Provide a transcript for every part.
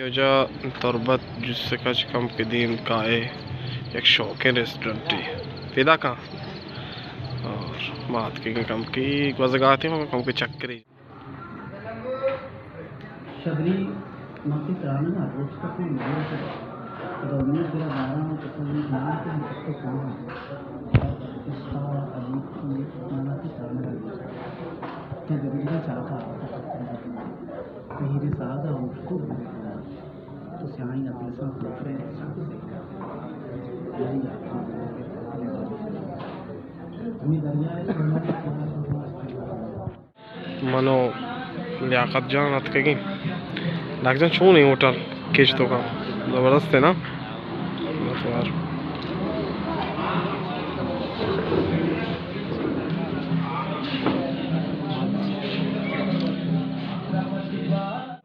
واجہ تربت جسکا چہ کمکے دیم کائے یک شوقیں ریسٹورنٹے پیداکاں۔ اور ما اتکگیں کمکے گوزگاتے، ما کمکے چکرے۔ شبری من تئی ترانگ ءَ روچ کپیں ملوچ ءَ۔ پدا امید ترا داراں کہ تو منی جان ءَ ہم چک ءَ کاں۔ عشق ءَ عزیز کی مانا تئی ترانگ ءَ روچ کپیں۔ تو بگندے چاپ ءَ آتک ءَ ترا بکناں۔ تئی ہیریں ساز ءَ اوشتوک بہ کناں۔ تو سیاہیں اطلساں پروشئے سک زیکا۔ یاری آتکاں ہمے دریا ءِ سمندر ءَ من و لیاقت جان اتکگیں۔ لیاقت جان، چون ایں ہوٹل کیچ توکا؟ زبردست ایں نا؟ بس یار۔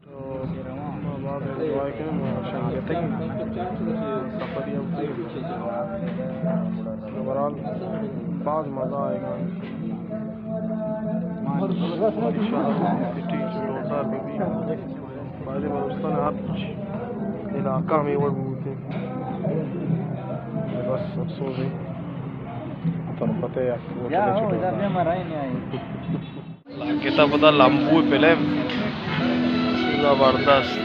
تو ما باز انجوائے کنیں، ما شنگ اتگیں، سفری ہم بوتگیں۔ بہرحال باز مزہ آئیگا۔ شہر سٹی زوردار بہ بی۔ بازیں بلوچستان ہرچ علاقہ ہمے وڑ بوتیں۔ بس افسوس ایں، تربت ءَ یک ہوٹلے چٹوکا۔ کتاب پدا لمبو فلم زبردست۔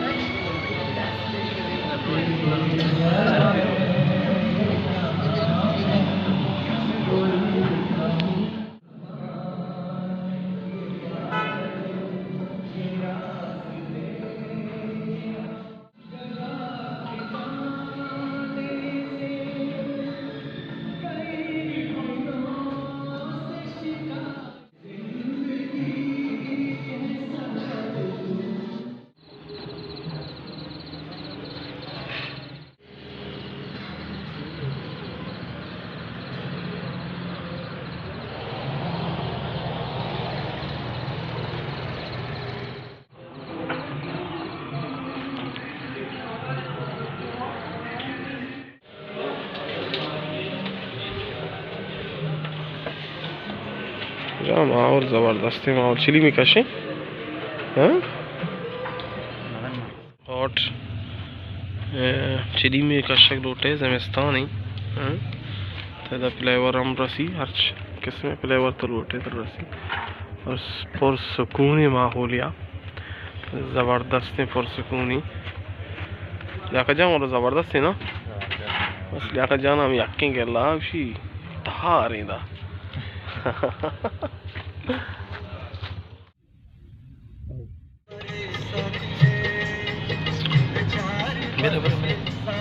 جا ماحول زبردستیں، ماحول چلی می کشیں۔ ہاں؟ ہاٹ، اے، چلی می کشگ لوٹے زمستانی۔ ہاں؟ تدا فلیور ہم رسی، ہرچ قسم فلیور تو لوٹے تو رسی۔ اور پر سکونی ماحولیا۔ زبردستیں پرسکونی۔ لیاقت جان، والا زبردستیں نا؟ بس لیاقت جان ہم یکیں گلا، گوشی تہاریں دا۔ میرے بس میں۔